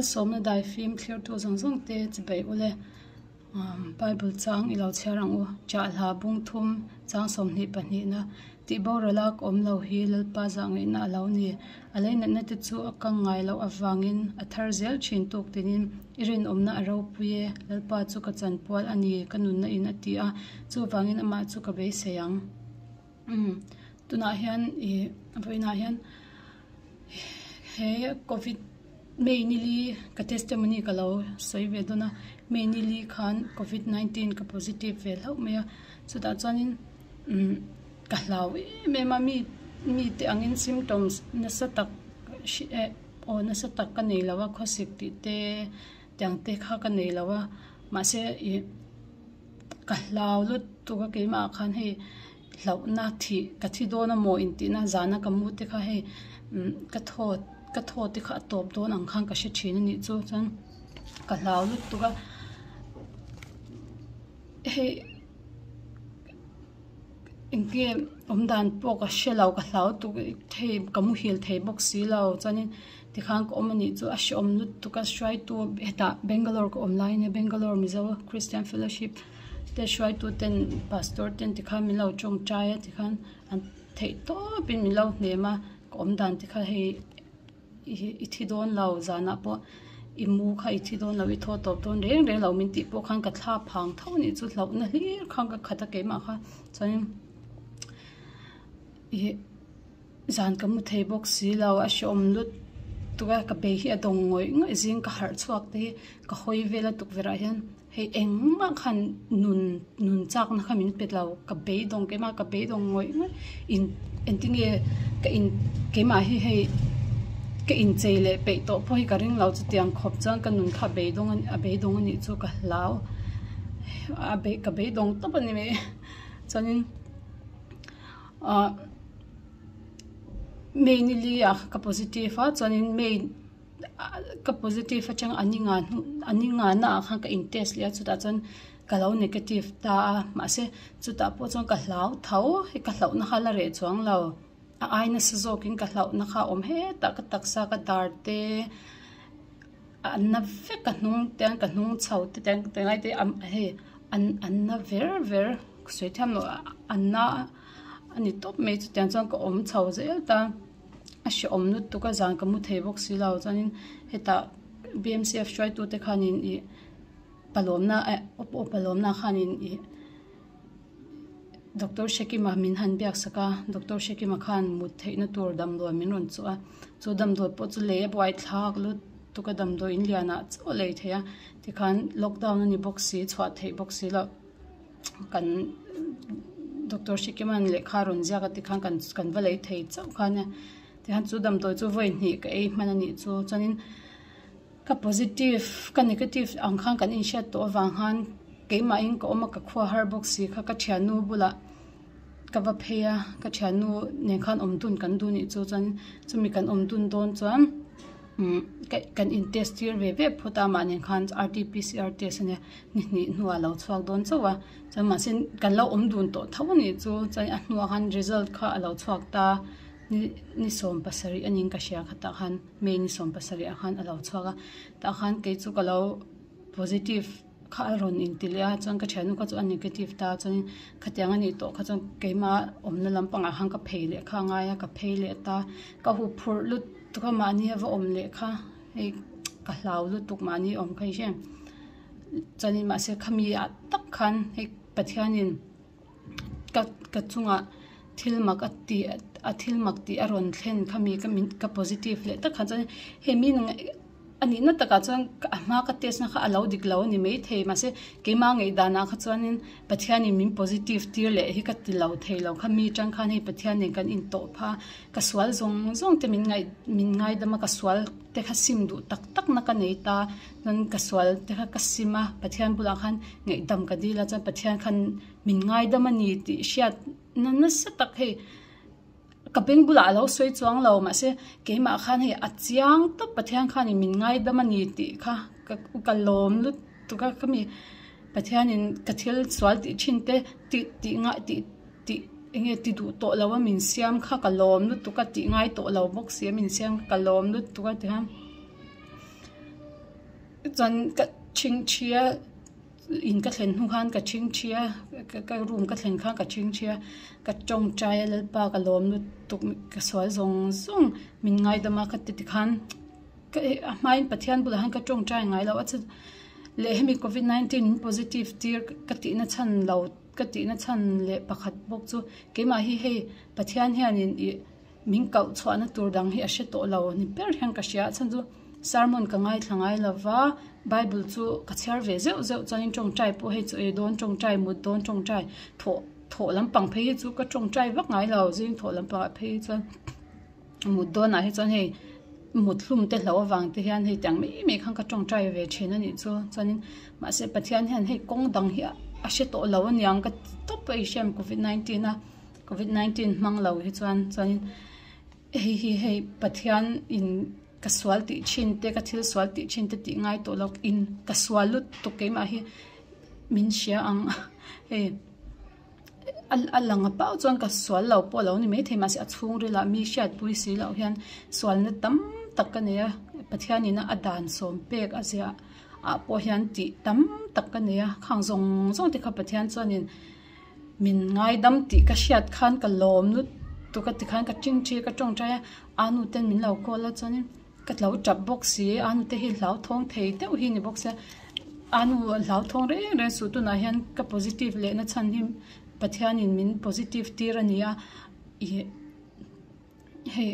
Malsawmna daifim thlirtu zawng zawng te chibai ule Bible chang i lo chhiar ang u. Chahhla bungthum chang 22na tih borala ka awm lo hi Lalpa zah ngaihna a lo ni. A leinatna te chu a kang ngai loh avangin a thar zel thin tuk tinin i rinawmna a ropui e. Lalpa chu ka chanpual a ni ka nunna in a ti a, chuvangin amah chu ka beisei ang. Umm tunah hian ih vawiinah hian he covid May nili ka testimony ka lo sawi ve dawn a, May nili khan covid 19 ka positive ve hlauh mai a, chutah chuanin umm ka hlau em em a mi mite angin symptoms nasa tak eh aw nasa tak ka nei lo a khawsik tih te tiang te kha ka nei lo a mahse ih. Ka hlau lutuk a keimah ah khan hei hlauhna thih ka thi dawn a maw intihna zana ka mu te kha hei umm ka thaw ka thaw te kha a tawp dawn ang khan ka hre thin a nih chu chuan ka hlau lutuk a hei engtinge awm dan pawh ka hre lo ka hlau lutuk hei ka muhil thei bawk si lo chuanin Tikhan ka awm a nih chu a hreawm lutuk a hruaitu hetah Bangalore ka awm lai ania Bangalore Mizo Christian Fellowship te hruaitu ten pastor ten tikhan min lo tawngtai a tikhan an theih tawp in min lo hnem a ka awm dan te kha hei i thi dawn lo zanah pawh i mu kha i thi dawn lo i thaw tawp dawn reng reng lo min tih pawh khan ka thla phang tho a nih chu hlauhna hlir khan ka khat a keimah kha chuanin ih. Zan ka mu thei bawk si lo, a hreawm lutuk a, ka bei hi a dawng ngawih ngawih zing ka harh chhuak te hi ka hawi vel a tukverh ah hian hei engmah khan nun nun chak na kha min pe lo, ka beidawng keimah ka beidawng ngawih ngawih in engtinge ka in keimah hi hei ka inchei leh peih tawh pawh hi ka ring lo chutiang khawp chuan ka nun kha a beidawng a beidawng a nih chu ka hlau a bei ka beidawng tawp a ni mai chuanin ah. May ni li ah ka positive a chuanin May ka positive atang a ni nga hnu a ni nga na ah khan ka in test leh a chutah chuan ka lo negative ta a mahse chutah pawh chuan ka hlau tho hei ka hlauhna kha la reh chuang lo a ai nasa zawkin ka hlauhna kha a awm hetah ka taksa ka dar te an na vek ka hnung te ka hnung chho te tinglai te hei an an na ver ver sawi thiam loh an na. A ni tawp mai chutiang chuan ka awm chho zel ta a hrehawm lutuk a zan ka mu thei bawk si lo chuanin hetah B_M_C_F hruaitu te khanin ih palawmna eh aw palawmna khanin ih doctor Hrekima min han biak sak a doctor Hrekima khan mut theihna tur damdawi min rawn chawh a chu damdawi pawh chu lei a buaithlak lutuk a damdawi in lianah chauh a lei theih a tikhan lockdown a ni bawk si chhuah theih bawk si loh. Kan doctor Hrikiman lehkha a rawn ziak a tikhan kan kan va lei thei chauh kha ania tikhan chu damdawi chu vawi hnih ka ei hman a nih chu chuanin ka positive ka negative ang khan kan inhriat tawh avang khan keimahin ka awm a ka khua har bawk si kha ka thiannu bulah ka va phei a ka thiannu nen khan awm dun kan duh nih chu chuan chumi kan awm dun dawn chuan umm kan in test tir ve ve phawt a mahni khan R_T_P_C_R test ania. Ni hnih hnuah a lo chhuak dawn chauh a, chuan mahse kan lo awm dun tawh tho a nih chu, chuan a hnuah khan result kha a lo chhuak ta ni ni 17 a niin ka hria khatah khan May ni 17 ah khan a lo chhuak a, tah khan kei chu ka lo positive kha a rawn inti leh a, chuan ka thiannu kha chu a negative ta chuanin khatiang a nih tawh kha chuan keimah awmna lampangah khan ka phei leh kha a ngai a, ka phei leh ta, ka huphurh lutuk a mahni a va awm leh kha hei ka hlau lutuk mahni awm kha i hria em. Chuanin mahse khami ah tak khan hei Pathianin ka ka chungah thil mak a tih a thil mak tih a rawn thlen khami ka min ka positive leh tak khan chuan hei mi a nihna takah chuan a hma ka test na kha a lo dik lo a ni maithei mahse keimah ngaihdan ah kha chuanin Pathianin min positive tir leh hi ka ti lo thei lo kha mi tang khan hei Pathianin kan intawh phah a ka sual zawng zawng te min ngaih min ngaidam a ka sual te kha sim duh tak tak na ka nei ta chuan ka sual te kha ka sim a Pathian bulah khan ngaihdam ka dil a chuan Pathian khan min ngaidam a ni tih hriat na nasa tak hei ka beng bulah a lo sawi chuang lo mahse keimah khan hei a chiang tawp Pathian khanin min ngaidam a ni tih kha ka ka lawm lutuk a khami Pathianin ka thil sual tih thin te tih tih ngai tih tih eng nge ti duh tawh lo a min siam kha ka lawm lutuk a tih ngai tawh lo bawk si a min siam kha ka lawm lutuk a tikhan. Chuan ka ṭhingṭhi a in ka thlen hnu khan ka ṭhingṭhi a ka room ka thlen khan ka ṭhingṭhi a ka tawngtai a Lalpa ka lawm lutuk ka sual zawng zawng min ngaidam a ka ti tikhan ka a hmain Pathian bulah hian ka tawngtai ngai lo a chu leh hemi covid 19 min positive tir ka tihna chhan lo ka tihna chhan leh pakhat bawk chu keimah hi hei Pathian hianin ih Min kauh chhuahna tur dang hi a hre tawh lo ni ber hian ka hria a chhan chu sermon ka ngaithla ngai lo va, bible chu ka chhiar ve zeuh zeuh chuanin tawngtai pawh hei chu ei dawn tawngtai mut dawn tawngtai thawh thawh lampang phei hi chu ka tawngtai vak ngai lo zing thawh lampangah phei hi chuan mut dawnah hi chuan hei mut hlum te hlo avang te hian hei tiang mai mai khan ka tawngtai ve thin a nih chu chuanin mahse Pathian hian hei kawng dang hi a hre tawh lo aniang ka ti tawp a i hriam covid 19 a. Covid 19 hmang lo hi chuan chuanin hei hi hei Pathian in ka sual tih thin te ka thil sual tih thin te tih ngai tawh lo in ka sual lutuk keimah hi min hria ang hei a lang a pau chuan ka sual lo pawh lo ni maithei mahse a chhungril ah mi hriatpui si loh hian sualna tam tak ka nei a Pathian in a dan sawm pek a ziah ah pawh hian tih tam tak ka nei a khang zawng zawng te kha Pathian chuanin. Min ngaidam tih ka hriat khan ka lawm lutuk a tikhan ka ṭingṭi ka ṭawngṭai a, anu ten min lo call a chuanin ka lo ṭap bawk si, anu te hi hlauthawng thei deuh hi ni bawk sia, anu hlauthawng reng reng suh tunah hian ka positive lehna chhan hi Pathianin min positive tir a ni a ih. Hei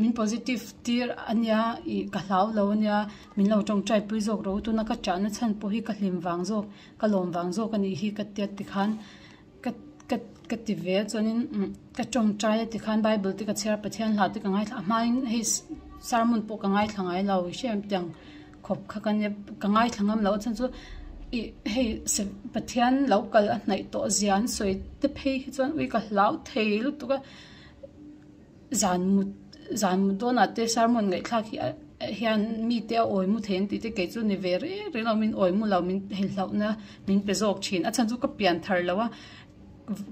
min positive tir a nia ih ka hlau lo a nia min lo tawngtai pui zawk rawh u tuna ka chahna chhan pawh hi ka hlim vang zawk ka lawm vang zawk a nih hi ka tia tikhan ka ka ka ti ve a chuanin ka tawngtai a tikhan bible te ka chhiar a Pathian hla te ka ngaithla a hmain hei sermon pawh ka ngaithla ngai lo i hriat tiang khawp kha ka nia ka ngaithla ngam loh a chhan chu ih hei Pathian lo kal a hnaih tawh zia an sawi te phei hi chuan ui ka hlau thei lutuk a. Zan mut zan mut dawnah te sermon ngaihthlak hi hian mite a awi mu thei an tih te kei chu ni ve reng reng lo min awi mu lo min hlauhna min pe zawk thin a chhan chu ka pian thar lo a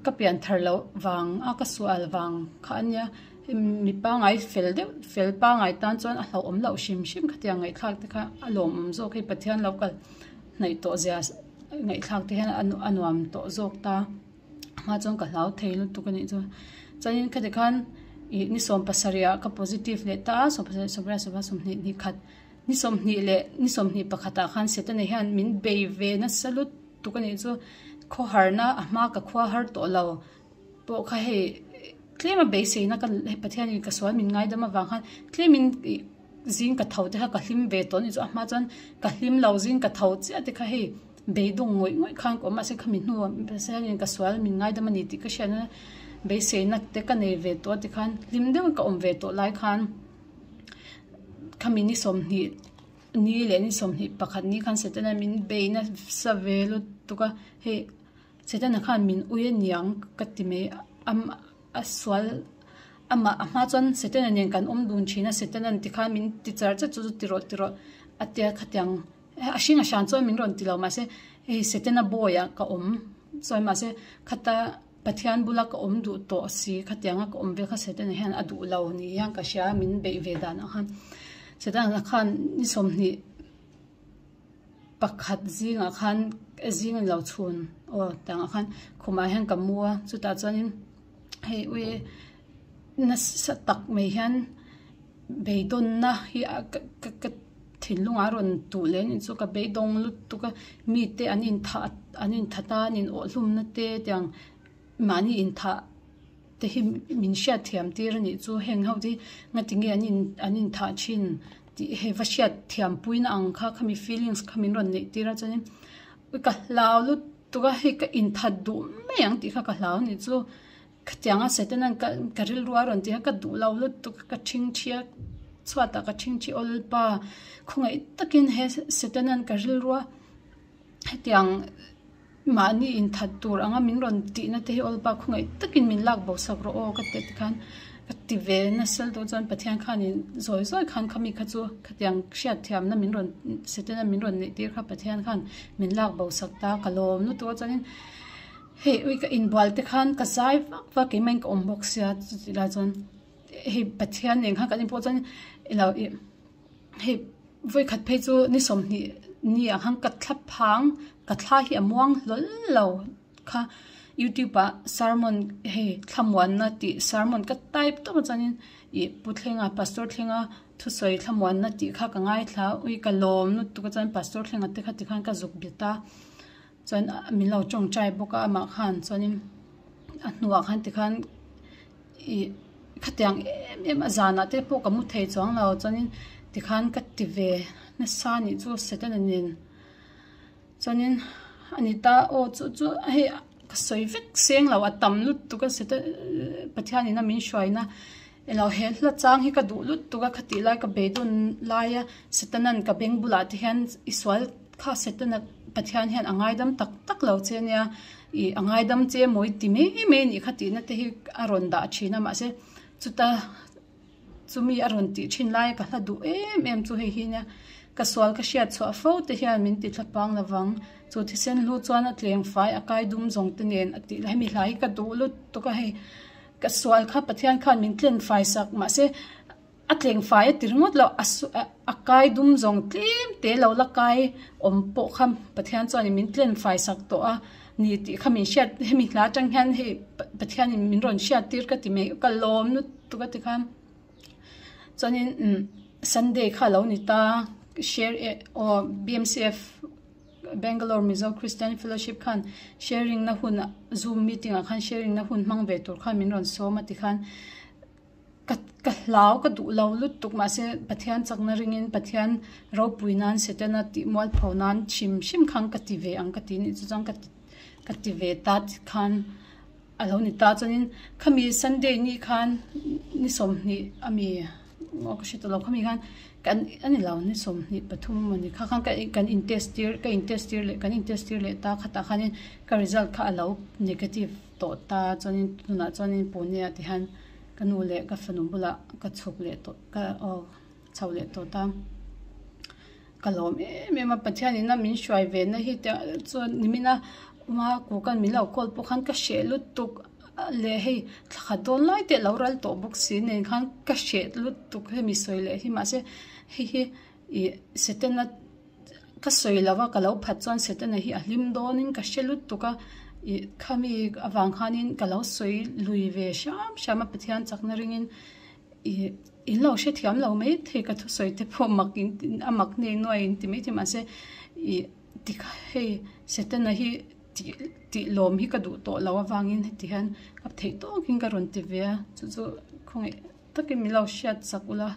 ka pian thar loh vang a ka sual vang kha a nia mi pangai fel deuh fel pangai tan chuan a hlauhawm loh hrim hrim khatiang ngaihthlak te kha a lawmawm zawk hei Pathian lo kal hnaih tawh zia ngaihthlak te hian a nuam tawh zawk ta. Hma chuan ka hlau thei lutuk a nih chu. Chuanin khati khan ih ni 70 ah ka positive leh ta a, 70, 80, 80, 20 ni khat ni 20 leh ni 21 ah khan Setana hian min bei ve nasa lutuk a nih chu. Khawharna a hma ka khua har tawh lo pawh kha hei tlem a beiseina ka hei Pathianin ka sual min ngaidam avang khan tlemin ih zing ka tho te kha ka hlim ve tawh a nih chu. A hma chuan ka hlim lo zing ka tho chiah te kha hei. Beidawng ngawih ngawih khan ka awm mahse khami hnuah Pathianin ka sual min ngaidam a ni tih ka hriatna beiseina te ka nei ve tawh a tikhan hlim deuhin ka awm ve tawh lai khan khami ni 20 ni leh ni 21 ni khan Setana min bei nasa ve lutuk a hei Setana khan min ui aniang ka ti mai a sual amah a hma chuan Setana nen kan awm dun thin a Setana'n tikhan min ti char chat chu chu ti rawh ti rawh a tia khatiang. A hring a hran chuan min rawn ti lo mahse hei Setana bawi ah ka awm chuan mahse khata Pathian bula ka awm duh tawh si khatianga ka awm vel kha Setana hian a duh lo ni hian ka hria min beih ve dan ang khan Setana khan ni 21 zingah khan zing a ni lo chhun aw tiangah khan khumah hian ka mu a chutah chuanin hei ui nasa tak mai hian beidawnna hi a ka ka thinlungah a rawn tuh leh anih chu ka beidawng lutuk a mite an inthah an inthat a an in awhhlumna te tiang mahni inthah te hi min hriat thiam tir anih chu heng ho te hi ngatinge an in an inthah thin tih hei va hriat thiam puina ang kha khami feelings kha min rawn neih tir a chuanin ka hlau lutuk a hei ka inthat duh mai ang tih kha ka hlau anih chu. Khatianga Setana'n ka ka rilru a rawn ti a, ka duh lo lutuk ka ṭhingṭhi a, chhuatah ka ṭhingṭhi awl pa. Khawngaih takin he Setana'n ka rilru a hetiang mahni inthat tur anga min rawn tihna te hi awl pa khawngaih takin min lak bo sak rawh aw ka ti a tikhan ka ti ve nasa lutuk chuan Pathian khanin zawi zawi khan khami kha chu khatiang hriatthiamna min rawn Setana'n min rawn neih tir kha Pathian khan min lak bo sak ta ka lawm lutuk a chuanin Hei ui ka inbual te khan ka zai vak vak keimah in ka awm bawk sia chutih lai chuan hei Pathian nen khan kan inpawh chuan ilo ih hei vawikhat phei chu ni 20. ni ah khan ka thla phang ka thla hi a muang hlawl lo kha youtube ah sermon hei thlamuanna tih sermon ka type tawp a chuanin ih pu thlenga pastor thlenga thusawi thlamuanna tih kha ka ngaithla a ui ka lawm lutuk a chuan pastor thlenga te kha tikhan ka zuk bet a chuan min lo tawngtai bawk a amah khan chuanin a hnuah khan tikhan ih khatiang em em a zanah te pawh ka mu thei chuang lo chuanin tikhan ka ti ve nasa a nih chu setana nen chuanin a ni ta aw chu chu hei ka sawi vek seng lo a tam lutuk a seta Pathianin a min hruaina elo he hla chang hi ka duh lutuk a khatih lai ka beidawn laia setana'n ka beng bulah te hian i sual kha setana Pathian hian a ngaidam tak tak lo che ania ih a ngaidam che mawi ti mai mai a nih kha tihna te hi a rawn dah thin a mahse chuta chumi a rawn tih thin laia ka hla duh em em chu hei hi nia ka sual ka hriat chhuah fo te hian min ti thla pang lovang chu thisen hlu chuan a tleng fai a kai dum zawng te nen a tih hemi hlai hi ka duh lutuk a hei ka sual kha Pathian khan min tlen fai sak mahse a tleng fai a ti ringawt lo a a kai dum zawng tlem te lo la kai awm pawh kha Pathian chuanin min tlen fai sak tawh a ni tih kha min hriat hemi hla atang hian hei Pathianin min rawn hriat tir ka ti mai ka lawm lutuk a tikhan chuanin umm Sunday kha a lo ni ta share eh aw B_M_C_F Bangalore Mizo Christian Fellowship khan sharing na hun zoom meeting ah khan sharing na hun hmang ve tur khan min rawn sawm a tikhan. Ka ka hlau ka duh lo lutuk mahse Pathian chakna ringin Pathian ropui nan Setana tih mualpho nan hrim hrim khan ka ti ve ang ka ti nih chu chuan ka ti ka ti ve ta khan a lo ni ta chuanin khami Sunday ni khan ni 20 ami aw ka hre tawh lo khami khan kan a ni lo ni 23 mawni kha khan ka kan in test tir ka in test tir leh kan in test tir leh ta khatah khanin ka result kha a lo negative tawh ta chuanin tunah chuanin Pune ah ti hian ka nu leh ka fanu bulah ka chhuk leh tawh ka aw chho leh tawh ta ka lawm em em a Pathian in a min hruai ve na hi te chuan nimin a uma kukan min lo call pawh khan ka hreh lutuk leh hei thla khat dawn lai te a lo ral tawh bawk si nen khan ka hreh lutuk hemi sawi leh hi mahse hei hi ih Setana Ka sawi lo a, ka lo phat chuan Setana hi a hlim dawnin ka hre lutuk a, ih khami avang khanin ka lo sawi lui ve hram hram a, Pathian chakna ringin ih in lo hrethiam lo mai thei ka thusawi te pawh mak in a mak nei nuai in ti mai thei mahse ih tikha hei Setana hi tih tih lawm hi ka duh tawh lo avangin heti hian ka theih tawkin ka rawn ti ve a, chu chu khawngaih takin min lo hriat chak ula.